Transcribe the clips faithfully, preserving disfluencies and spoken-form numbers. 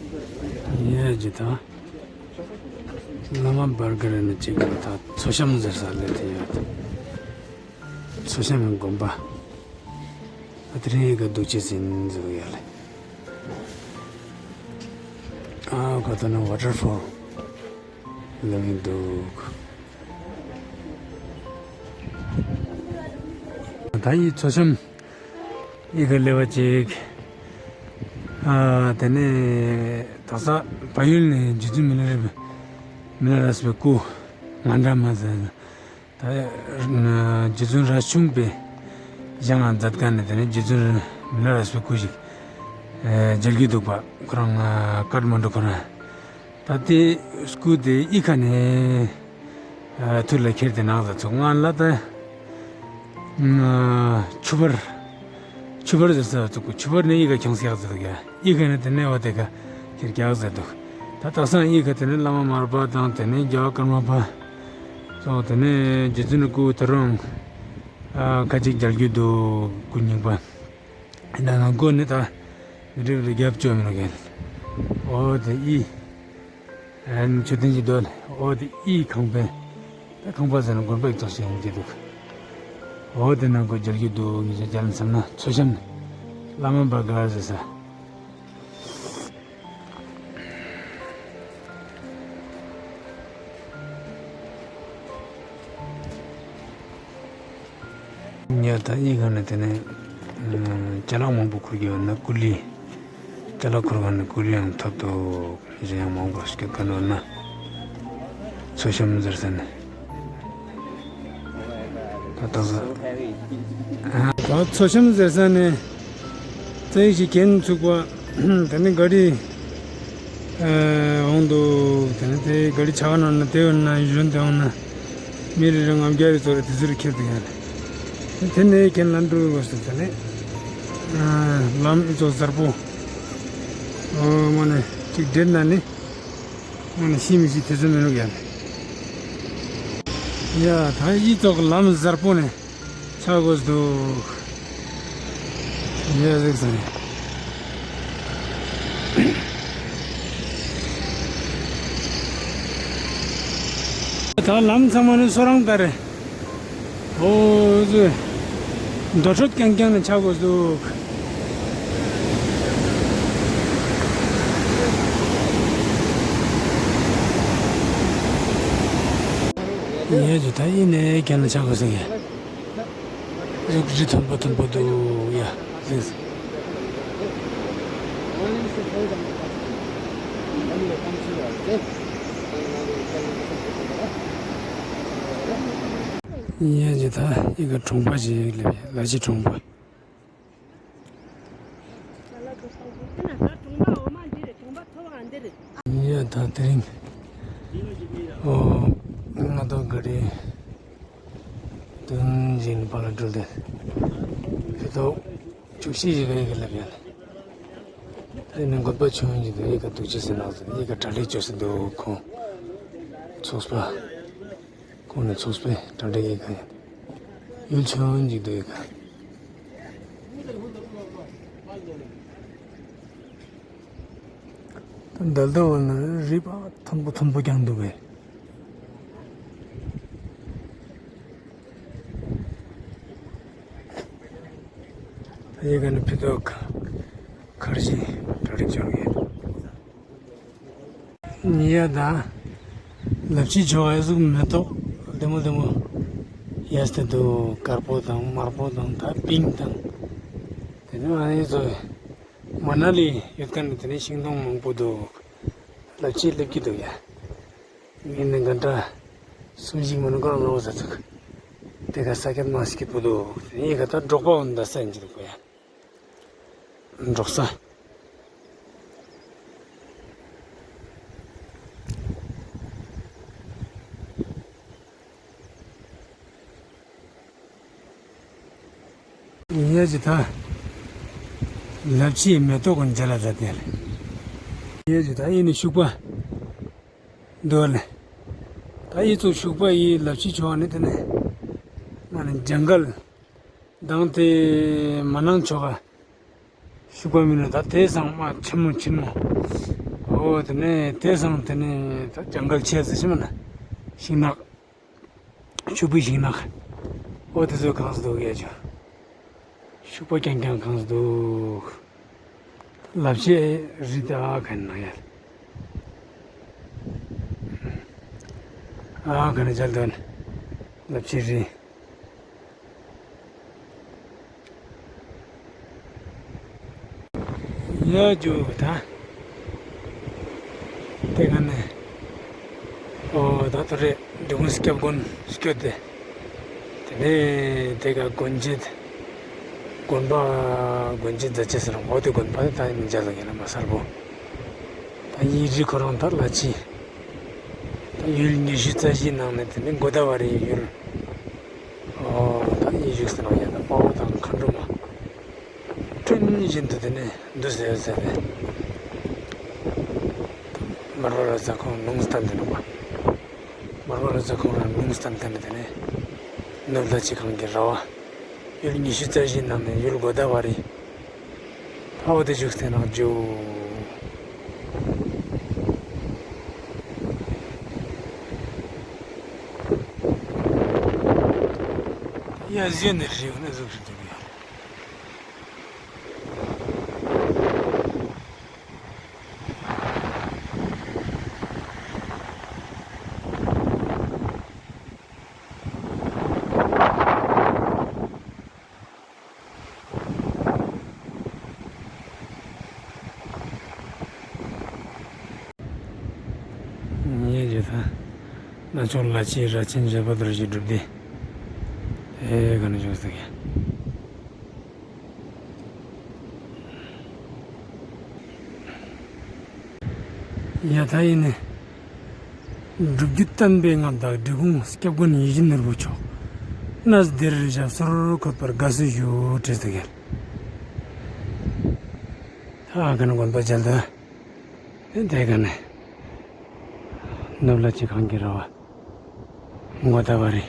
ཡ་ཇི་ད། བླ་མ་བར་གར་ནི་གཅིག་གི་ད་མཚོ་གཤམ་ཟེར་ས་ལས་དེ་ཡོད། མཚོ་གཤམ་དགོན་པ། ཨ་དེ་རིང་ཡི་ག་འདུག་ཅི་ཟིན་ཟེར་ཡ་ལེ། ཨ་ག་ད་ན་ཝ་ཊར་ཕོལ་ལ་མི་འདུག་ད་ཡི་མཚོ་གཤམ་ཡི་ག་ལེ་བ་ཅིག་ཨ་དེ་ནས་དག་ས་བལ་ཡུལ་ནས་རྗེ་བཙུན་མི་ལ་རས་པའི་མི་ལ་རས་པའི་སྐུ་ང་འདྲ་མ་ཟེར། ད་རྗེ་བཙུན་རས་ཆུང་པས་བཞེངས་མཛད་མཁན་ནི་དེ་ནི་རྗེ་བཙུན་མི་ལ་རས་པའི་སྐུ་ཞིག་མཇལ་རྒྱུ་འདུག་པ། ཁོ་རང་ཀཏ་མན་ཌུ་ཁོ་རང་། ད་དེ་སྐུ་དེ་གཡུས་ཁ་ནས་ཐུར་ལ་ཁྱེར་ཏེ་ནང་ལ་ཚུགས། ང་ལ་ད་ཆུ་བར་ཆུ་བར་ཟེར་ས་ཚུགས། ཆུ་བར་ནས་གཡུས་ཁ་ཁྱོངས་ཡག་ཟེར་གི། གཡུས་ཁ་ནས་དེ་ནས་འོ་དེ་ཁ་ཁྱེར་རྒྱག་ཟེར་འདུག་ད་དག་སང་གཡུས་ཁ་དེ་ནས་བླ་མ་མར་པ་དང་དེ་ནས་རྒྱལ་བ་ཀརྨ་པ་སོགས་དེ་ནས་རྗེ་བཙུན་སྐུ་ད་རུང་ཁ་ཅིག་མཇལ་རྒྱུ་འདུག་སྐུ་རྙིང་པ། ཡིན་ན་ང་མགོ་ནི་ད་མི་འགྲིག་རེ་རྒྱབ་བཅོས་མི་འགྲོ་གལ། འོ་དེ་ཨི། ཨན་མཆོད་རྟེན་གྱི་རྡོ་ལ་འོ་དེ་ཨི་ཁང་པའི་ད་ཁང་པ་ཟེར་ན་དགོན་པ་ཡིག་ཚོགས་ཤིག་ཡིན་གྱི་འདུག་འོ་དེ་ནང་གོ་མཇལ་རྒྱུ་འདུག་ངེད་ཅག་རྒྱ་ལ་མཚམས་ན་མཚོ་གཤམ་ནས་བླ་མ་བར་གར་ཟེར་ས། ཉ་ད་ཨི་ག་ནས་དེ་ནས་ཅ་ལག་མང་པོ་ཁུར་གྱི་ཡོད་ན་ཀུ་ལི། ཅ་ལག་ཁུར་ག་ནས་ཀུ་ལི་ཡང་ཐོབ་འདུག་གཞན་ཡང་མང་པོ་ཞིག་ག་ནོར་ན། མཚོ་གཤམ་ཟེར་ས་ནས། ད་ད་ད་མཚོ་གཤམ་ཟེར་ས་ནས་རྩྭ་ཡིག་ཞིག་གྱོན་ཚུགས་པ། དེ་ནས་ག་རི་འོང་འདུག་དེ་ནས་དེ་ག་རི་ཆ་ག་ནང་ན་དེ་འོང་ན་གཞོན་དེ་འོང་ན་མི་རེ་རེ་ལྔ་བརྒྱ་རེ་ཚོ་རེ་དེ་ཚོ་རེ་ཁྱེར་འདུག་ཡ་རེད། དེ་ནས་གྱོན་ལ་འགྲོ་དགོས་སོ། དེ་ནས་ལམ་ཨི་ཚོ་གཟར་པོ་མ་ནས་ཅིག་བསྡད་ན་ནི། ང་ནི་ཤི་མི་ཤི་དེ་ཚོ་མི་འདུག་ཡ། ཡ་ད་ཡི་ཙོག་ལམ་གཟར་པོ་ནས་ཆགས་དགོས་འདུག་ཡ་ཟིག་ཟེར། ད་ལམ་ཚང་མ་ནི་སོ་རང་ལྟར་རེད། ཨོ་ཙི། རྡོ་ཁྲོད་རྐྱང་རྐྱང་ནས་ཆགས་དགོས་འདུག་ཡིན་ཡ་ཇི་ད་ཡིན་ནས་རྐྱང་ནས་ཆགས་དགོས་ཟེར་གི། གཟུགས་རི་མཐོན་པོ་མཐོན་པོ་འདུག་ཡ། ཟེར། ཡ་ཇི་ད་ཡི་ག་གྲོང་པ་ཞིག་ལ་ལ་ཅི་གྲོང་པ། ཡ་ད་དེ་རིང་ཨོ་ང་དང་ག་རེ་དོན་བཞིན་པ་ལ་འགྲོ་དེ་དེ་ཐོག་བཅུ་བཞི་ཞིག་ག་ཡི་ག་ལབ་ཡ་ལ། དེ་ནས་དགོན་པ་ཆུང་ངུ་ཞིག་འདུག་ཡི་ག་འདུག་ཅི་ཟེར་ནག་ཟེར་ཡི་ག་གྲ་སྒྲིག་བྱོས་ཟེར་འདུག་ཁོང་ཚོགས་པ་ཁོང་ནས་ཚོགས་པའི་གྲ་སྒྲིག་ཡི་ག་ཡིན། ཡུལ་ཆུང་ངུ་ཞིག་འདུག་ཡི་ག་ད་འདལ་འདལ་བ་ན་རི་པ་མཐོན་པོ་མཐོན་པོ་རྐྱང་འདུག་པས། ད་ཡི་ག་ནི་ཕི་ཏོག་ཁར་ཞིག་གྲ་སྒྲིག་བྱུང་ཡོད། ཡ་ད་ལབ་ཅི་ཆོག་ཨེ་ཟུག་མེ་ཏོག་ལྡེ་མོ་ལྡེ་མོ་ཡས་ཏེ་འདུག་དཀར་པོ་དང་དམར་པོ་དང་ད་པིང་དང་དེ་ནས་ཨ་ནི་ཚོ་མ་ན་ལི་ཡོད་མཁན་དེ་ནས་ཤིང་སྡོང་མང་པོ་འདུག་ལབ་ཅི་སླེབས་ཀྱི་འདུག་ཡ། ངས་ནི་འགན་འདྲ་སུ་ཞིག་མ་ནུ་གང་ལོ་ཟ་ཚུགས། དེ་ག་ས་ཀེད་མ་སི་ཀེད་པོ་འདུག་ངས་ག་ད་འབྲོག་པ་འོན་ད་ས་ཡིན་གྱི་འདུག་གོ་ཡ། འབྲོག་ས། ཡ་ཇི་ད། ལབ་ཅི་མེ་ཏོག་གི་མཇལ་ལ་ད་དེ་རེད། ཡ་ཇི་ད་ཡིན་ནི་ཤུག་པ། འདོད་ལེ། ད་ཡི་ཚོ་ཤུག་པ་ཡི་ལབ་ཅི་ཆོག་ནི་དེ་ནས། མ་ནི་ཇང་གལ། དང་དེ་མ་ནང་ཆོག་ག་ཤུག་པ་མིན་ནོ་ད་དེ་སང་མ་ཆེན་མོ་ཆེན་མོ། ཨོ་དེ་ནས་དེ་སང་དེ་ནས་ད་ཇང་གལ་ཆེ་ཟེར་ཤི་མ་ན་ཤིང་ནགས། ཕྱུག་པོའི་ཤིང་ནགས། ཨོ་དེ་ཚོ་གང་སུ་འདུག་ཡ་ཇོ། ཕྱུག་པོ་རྐྱང་རྐྱང་གང་སུ་འདུག་ལབ་ཤེས་རི་དེ་ཨ་ག་ནས་ན་ཡ། ཨ་ག་ནས་མཇལ་དོན། ལབ་ཤེས་རི། ཡ་ཇོ་ད། དེ་ག་ནས། ཨོ་ད་ཐོ་རེ་འབྲི་གུང་སྐྱབས་མགོན་སྐྱོད་དེ། དེ་ནས་དེ་ག་དགོན་ཆེན། དགོན་པ་དགོན་ཆེན་རྫ་ཆེན་ཟེར་ཨོ་དེ་དགོན་པ་ནི་ད་མི་མཇལ་ལ་ཡིན་ན་མ་གསལ་པོ། ད་ཡིག་རིགས་ཁོ་རང་ད་ལ་ཕྱི། ད་ཡུལ་ཉི་ཤུ་རྩ་བཞིའི་ནང་ནས་དེ་ནས་གོ་ད་བ་རི་ཡུལ། ཨོ་ད་ཡིག་རིགས་ཟེར་ན་ཡ་ད་དཔའ་བོ་དང་མཁའ་འགྲོ་མ། སྤྲིན་བཞིན་དུ་དེ་ནས་འདུ་ཟེར་ཟེར་ནས། མར་པ་ལོ་ཙཱ་ཁོང་ལུང་བསྟན་དེ་ནོ་པ། མར་པ་ལོ་ཙཱ་ཁོང་རང་ལུང་བསྟན་དེ་ནས་དེ་ནས། ནུབ་ལ་ཕྱི་གངས་ཀྱི་ར་བ། ཡུལ་ཉི་ཤུ་རྩ་བཞིའི་ནང་ནས་ཡུལ་གོ་ད་བ་རི། ཨོ་དེ་བཞུགས་སྟེ་ནང་འཇུག་ཡ་གཞི་ནས་རིག་ནས་གཟུགས་སུ་འདུག་ཡ། ངས་བརྗོད་ཐལ། གནས་མཆོག་ལ་ཕྱིའི་རྭ་ཆེན་བཞད་པ་ལྟར་གྱི་སྒྲུབ་སྡེ། ཨེ་ག་ནས་བྱུང་ཟེར་གི། ཡ་ད་ཡིན་ནི། སྒྲུབ་བརྒྱུད་བསྟན་པའི་མངའ་བདག་འབྲི་གུང་སྐྱབས་མགོན་ཡིད་བཞིན་ནོར་བུ་མཆོག་གནས་འདིར་ཞབས་སོར་འཁོད་པར་དགའ་བསུ་ཞུ་བྲིས་ཏེ་གེར། ད་ག་ནས་དགོན་པ་མཇལ་ད། དེ་ག་ནས། ནུབ་ལ་ཕྱི་གངས་ཀྱི་ར་བ། གོ་ད་བ་རི།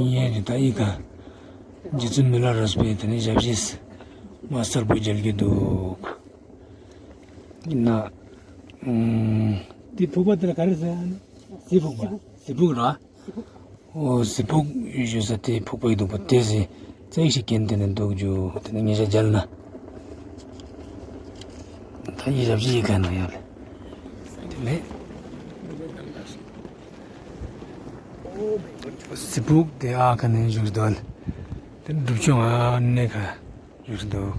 ཡིན་ཡང་ད་ཡི་ག་རྗེ་བཙུན་མི་ལ་རས་པས་དེ་ནས་ཞབས་རྗེས་མ་གསལ་པོ་མཇལ་གྱི་འདུག་ཡིན་ན། ཨུམ། དེ་ཕུག་པ་དེ་ལ་ག་རེ་ཟེར་ཨ་ནི། གཟི་ཕུག་པ། གཟི་ཕུག་ར། ཨོ་གཟི་ཕུག་ཡོད་ས་དེ་ཕུག་པ་ཡི་འདུག་པ་དེ་ཟེར་ཙེག་ཞིག་གན་དེ་ནས་འདུག་རྒྱུ་དེ་ནས་ངེད་ཅག་མཇལ་ན། ད་ཡི་ཞབས་ཕྱི་ཡི་ག་ན་ཡ་ལེ། དེ་ནས། གཟི་ཕུག་དེ་ཨ་ཁ་ནས་བཞུགས་འདུག་དེ་སྒྲུབ་ཆུང་ཨ་ནེ་ཁ་བཞུགས་འདུག་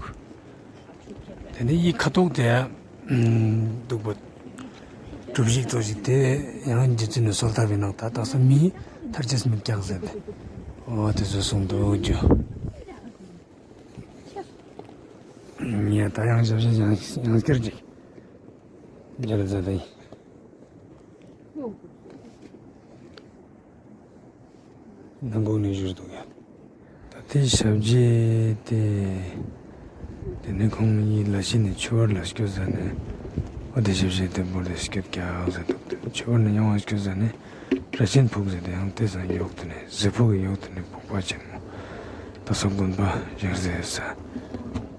དེ་ནས་ཡི་ཁ་ཐོག་དེ་འདུག་པ། གྲུ་བཞི་ཙོགས་ཤིག་དེ་ཡང་རྗེ་བཙུན་ནས་གསོལ་ཐབ་པའི་ནང་ད་དག་ས་མིའི་ཐར་ཅེས་མི་རྒྱག་ཟེར་ཏེ། འོ་དེ་ཚོ་གསུངས་འདུག་རྒྱུ། ངས་ད་ཡང་ཞབས་ཞུ་ཡང་ཡང་བསྐྱར་ཅིག་རྒྱག་ཟེར་ཏེ། ནང་ཁོག་ནས་བཞུར་འདུག་ཡ། ད་དེ་ཞབས་རྗེས་དེ། དེ་ནས་ཁོང་གཉིས་ལ་ཤི་ནས་ཆུ་བར་ལ་སྐྱོད་ཟ་ནས། ཨོ་དེ་ཞབས་རྗེས་དེ་འབོར་དེ་སྐྱོད་ཀྱག་ཟེར་འདུག་དེ་ཆུ་བར་ནས་ཡོང་བ་སྐྱོད་ཟ་ནས། རྭ་ཆེན་ཕུག་ཟེར་དེ་ཡང་དེ་ས་ཡོག་དེ་ནས་གཟི་ཕུག་གི་ཡོག་དེ་ནས་ཕུག་པ་ཆེན་མོ། ད་སོག་དགོན་པ་ཞིག་ཟེར་ས།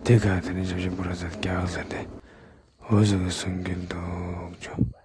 དེ་ག་དེ་ནས་ཞབས་ཞབས་པོ་ར་ཟེར་ཀྱག་ཟེར་དེ། འོ་ཟེར་གི་གསུང་གི་འདུག་ཅོ།